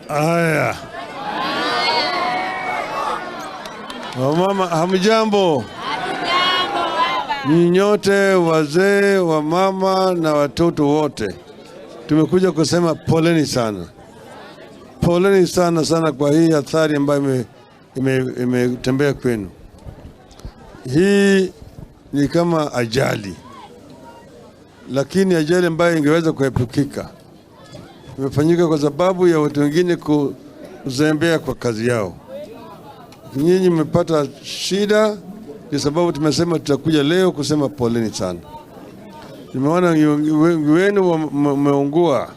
Haya, wamama hamjambo? Nyote wazee, wamama na watoto wote, tumekuja kusema poleni sana, poleni sana sana kwa hii athari ambayo imetembea kwenu. Hii ni kama ajali, lakini ajali ambayo ingeweza kuepukika. Imefanyika kwa sababu ya watu wengine kuzembea kwa kazi yao. Nyinyi mmepata shida, ni sababu tumesema tutakuja leo kusema poleni sana. Nimeona wengi wenu wameungua,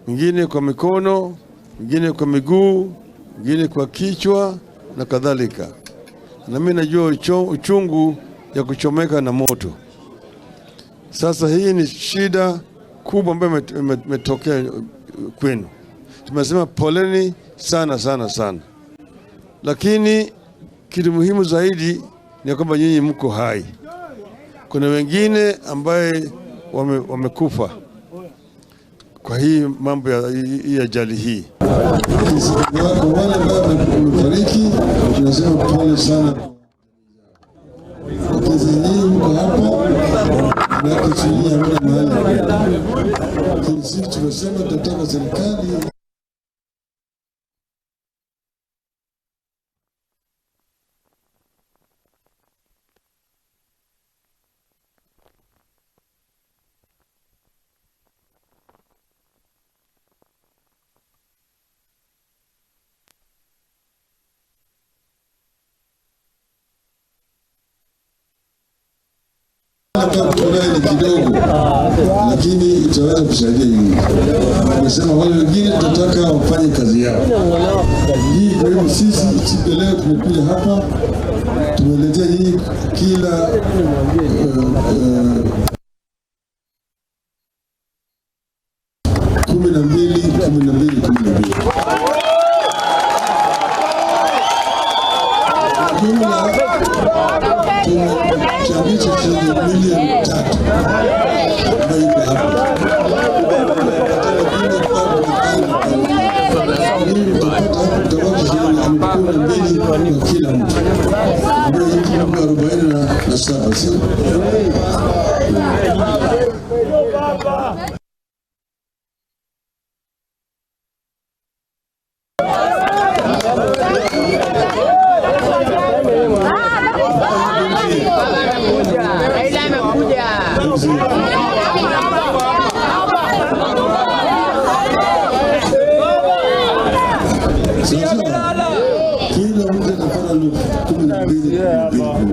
wengine kwa mikono, wengine kwa miguu, wengine kwa kichwa na kadhalika. Na mimi najua uchungu ya kuchomeka na moto. Sasa hii ni shida kubwa ambayo imetokea kwenu. Tumesema poleni sana sana sana. Lakini kitu muhimu zaidi ni kwamba nyinyi mko hai. Kuna wengine ambaye wamekufa kwa hii mambo ya hii ajali hii. Kwa wale ambao wamefariki, tunasema pole sana. Kesi hii mko hapa na kesi hii hamna mahali. Sisi tumesema tunataka serikali ni kidogo, lakini itaweza kusaidia nyinyi. Tumesema wale wengine tunataka wafanye kazi yao. Hii kwa hivyo sisi siku ya leo tumekuja hapa, tumeletea nyinyi kila 12 12 12. Jumla tumechangisha shilingi milioni 3 ambayo iko hapa. Mtapata hapa, mtabaki shilingi 12,000 kwa kila mtu, ambayo hii 47, sio? Kila mtu atapata 12,000.